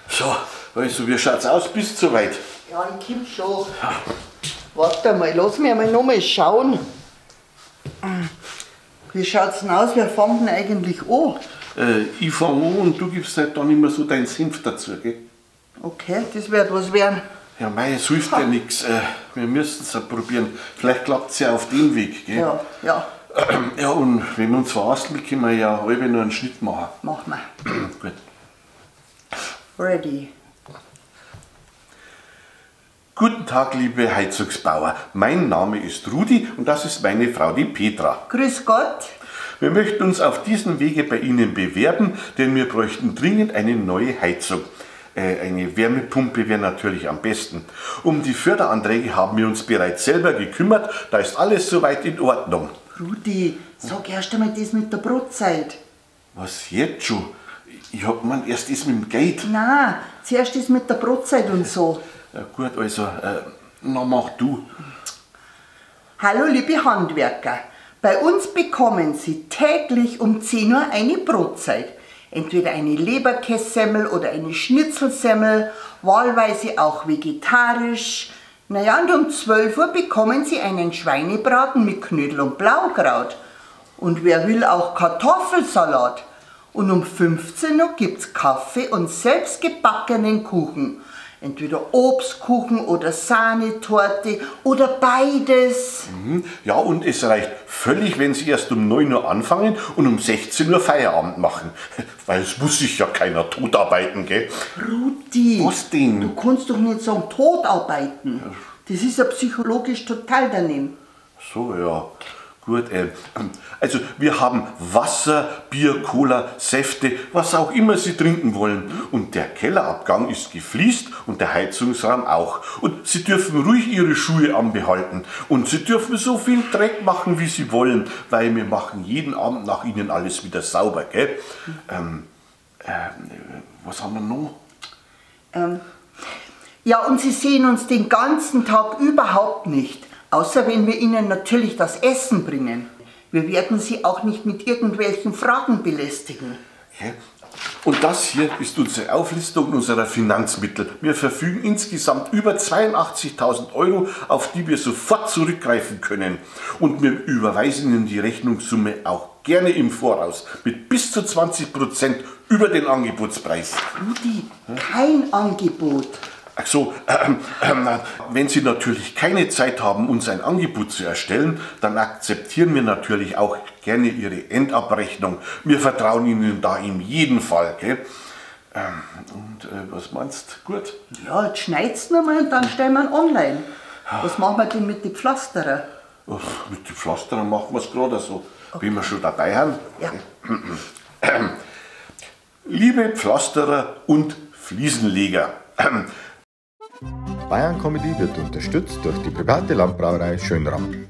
So, also wie schaut's aus? Bist du soweit? Ja, ich komm schon. Warte mal, lass mich einmal noch mal schauen. Wie schaut's denn aus? Wer fängt denn eigentlich an? Ich fang an und du gibst halt dann immer so deinen Senf dazu, gell? Okay, das wird was werden. Ja, mei, es hilft ja nichts. Wir müssen es ja probieren. Vielleicht klappt's ja auf dem Weg, gell? Ja, ja. Ja, und wenn wir uns verhasteln, können wir ja halb noch einen Schnitt machen. Machen wir. Gut. Ready. Guten Tag, liebe Heizungsbauer. Mein Name ist Rudi und das ist meine Frau, die Petra. Grüß Gott. Wir möchten uns auf diesem Wege bei Ihnen bewerben, denn wir bräuchten dringend eine neue Heizung. Eine Wärmepumpe wäre natürlich am besten. Um die Förderanträge haben wir uns bereits selber gekümmert, da ist alles soweit in Ordnung. Rudi, sag erst einmal das mit der Brotzeit. Was jetzt schon? Ich hab gemeint, erst das mit dem Geld. Nein, zuerst das mit der Brotzeit und so. Ja, gut, also, na mach du. Hallo liebe Handwerker, bei uns bekommen Sie täglich um 10 Uhr eine Brotzeit. Entweder eine Leberkässemmel oder eine Schnitzelsemmel, wahlweise auch vegetarisch. Naja, und um 12 Uhr bekommen Sie einen Schweinebraten mit Knödel und Blaukraut. Und wer will, auch Kartoffelsalat. Und um 15 Uhr gibt's Kaffee und selbstgebackenen Kuchen. Entweder Obstkuchen oder Sahnetorte oder beides. Ja, und es reicht völlig, wenn Sie erst um 9 Uhr anfangen und um 16 Uhr Feierabend machen. Weil es muss sich ja keiner totarbeiten, gell? Rudi! Was denn? Du kannst doch nicht sagen, totarbeiten. Das ist ja psychologisch total daneben. So, ja. Gut, also wir haben Wasser, Bier, Cola, Säfte, was auch immer Sie trinken wollen. Und der Kellerabgang ist gefliest und der Heizungsraum auch. Und Sie dürfen ruhig Ihre Schuhe anbehalten. Und Sie dürfen so viel Dreck machen, wie Sie wollen, weil wir machen jeden Abend nach Ihnen alles wieder sauber, gell? Was haben wir noch? Ja, und Sie sehen uns den ganzen Tag überhaupt nicht. Außer wenn wir Ihnen natürlich das Essen bringen. Wir werden Sie auch nicht mit irgendwelchen Fragen belästigen. Okay. Und das hier ist unsere Auflistung unserer Finanzmittel. Wir verfügen insgesamt über 82.000 Euro, auf die wir sofort zurückgreifen können. Und wir überweisen Ihnen die Rechnungssumme auch gerne im Voraus mit bis zu 20% über den Angebotspreis. Rudi, kein Angebot. Ach so, wenn Sie natürlich keine Zeit haben, uns ein Angebot zu erstellen, dann akzeptieren wir natürlich auch gerne Ihre Endabrechnung. Wir vertrauen Ihnen da in jedem Fall, gell? Und was meinst du? Gut? Ja, jetzt schneid's nochmal und dann stellen wir ihn online. Was machen wir denn mit den Pflasterer? Uff, mit den Pflasterern machen wir's gerade so, okay. Wenn wir schon dabei haben. Ja. Liebe Pflasterer und Fliesenleger. Bayern Comedy wird unterstützt durch die private Landbrauerei Schönram.